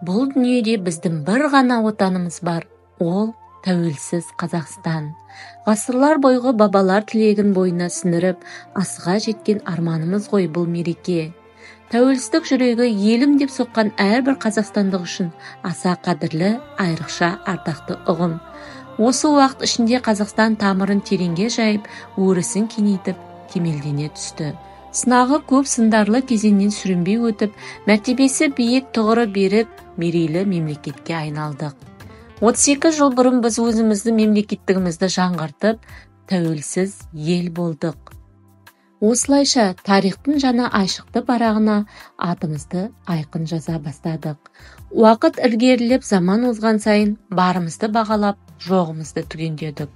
Бұл дүниеде біздің бір ғана отанымыз бар, ол тәуелсіз Қазақстан. Ғасырлар бойғы бабалар тілегін бойына сіңіріп, асыға жеткен арманымыз ғой бұл мереке. Тәуелсіздік жүрегі елім деп соққан әрбір қазақстандық үшін аса қадірлі, айрықша ардақты ұғым. Осы уақыт ішінде Қазақстан тамырын тереңге жайып, өрісін кеңейтіп, кемелдене түсті. Сынағы көп сындарлы кезеңнен сүрінбей өтіп, мәртебесі биік, тұғыры берік, мерейлі мемлекетке айналдық. 32 жыл бұрын біз өзіміздің мемлекеттігімізді жаңғыртып, тәуелсіз ел болдық. Осылайша тарихтың жаңа айшықты парағына атымызды айқын жаза бастадық. Уақыт ілгерілеп, заман озған сайын барымызды бағалап, жоғымызды түгендедік.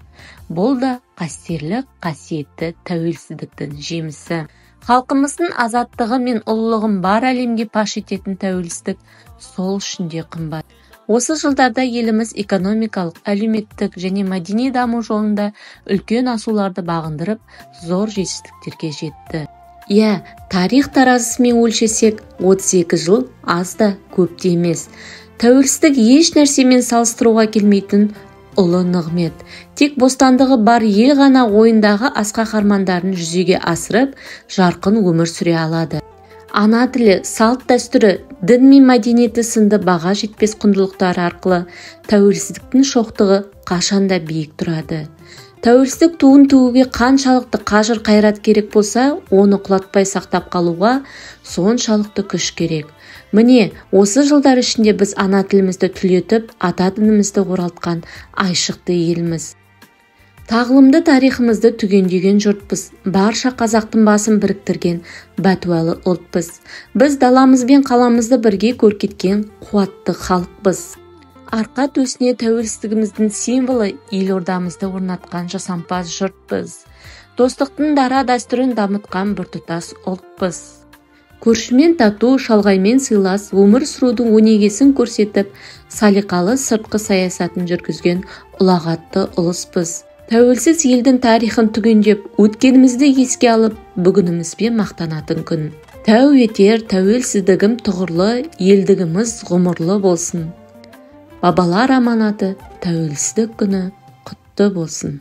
Бұл да қастерлі, қасиетті тәуелсіздіктің жемісі. Халқымыздың азаттығы мен ұлылығын бар әлемге паш ететін тәуелсіздік сол үшін де қымбат. Осы жылдарда еліміз экономикалық, әлеуметтік және мәдени даму жолында үлкен асуларды бағындырып, зор жетістіктерге жетті. Иә, тарих таразысымен өлшесек, 32 жыл аз да көп те емес. Тәуелсіздік еш нәрсемен салыстыруға келмейтін ұлы нығмет. Тек бостандығы бар ел ғана ойындағы асқақ армандарын жүзеге асырып, жарқын өмір сүре алады. Ана тілі, салт дәстүрі, дін мен мәдениеті сынды баға жетпес құндылықтары арқылы тәуелсіздіктің шоқтығы қашанда биік тұрады. Тәуелсіздік туын тігуге қаншалықты қажыр қайрат керек болса, оны құлатпай сақтап қалуға соншалықты күш керек. Міне, осы жылдар ішінде біз ана тілімізді түлетіп, ата дінімізді оралтқан айшықты елміз. Тағылымды тарихымызды түгендеген жұртпыз, барша қазақтың басын біріктірген бәтуалы ұлтпыз. Біз даламыз бен қаламызды бірге көркейткен қуатты халықпыз. Арқа төсіне тәуелсіздігіміздің символы елордамызды орнатқан жасампаз жұртпыз. Достықтың дара дәстүрін дамытқан біртұтас ұлтпыз. Көршімен тату, шалғаймен сыйлас, өмір сүрудің өнегесін көрсетіп, салиқалы сыртқы саясатын жүргізген ұлағатты ұлыспыз. Тәуелсіз елдің тарихын түгендеп, өткенімізді еске алып, бүгінімізбен мақтанатын күн. Тәу етер тәуелсіздігім тұғырлы, елдігіміз ғұмырлы болсын. Бабалар аманаты тәуелсіздік күні құтты болсын.